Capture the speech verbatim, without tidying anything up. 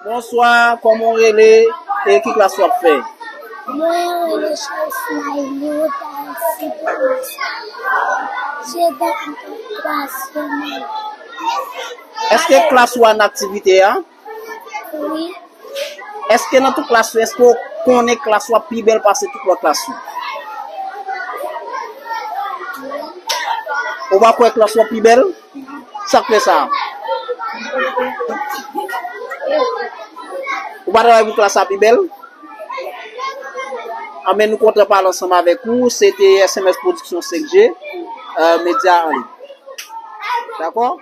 Bonswa, kòman w rele? E ki klas w ap fè? Mwen rele Charles Nailou Darcy Thomas. Je dans la troisième année. Èske klas ou an aktivite a? Wi. Èske nan tout klas ou, èske w konnen klas ou a pi bèl pase tout lòt klas yo? Ou pa kwè klas ou a pi bèl? Sa k fè sa? Ou pa travay pou klas la pi bèl? Anben, nou kontan pale ansanm avèk ou. Se te S M S Production senk G, euh, Média en ligne. Dakò?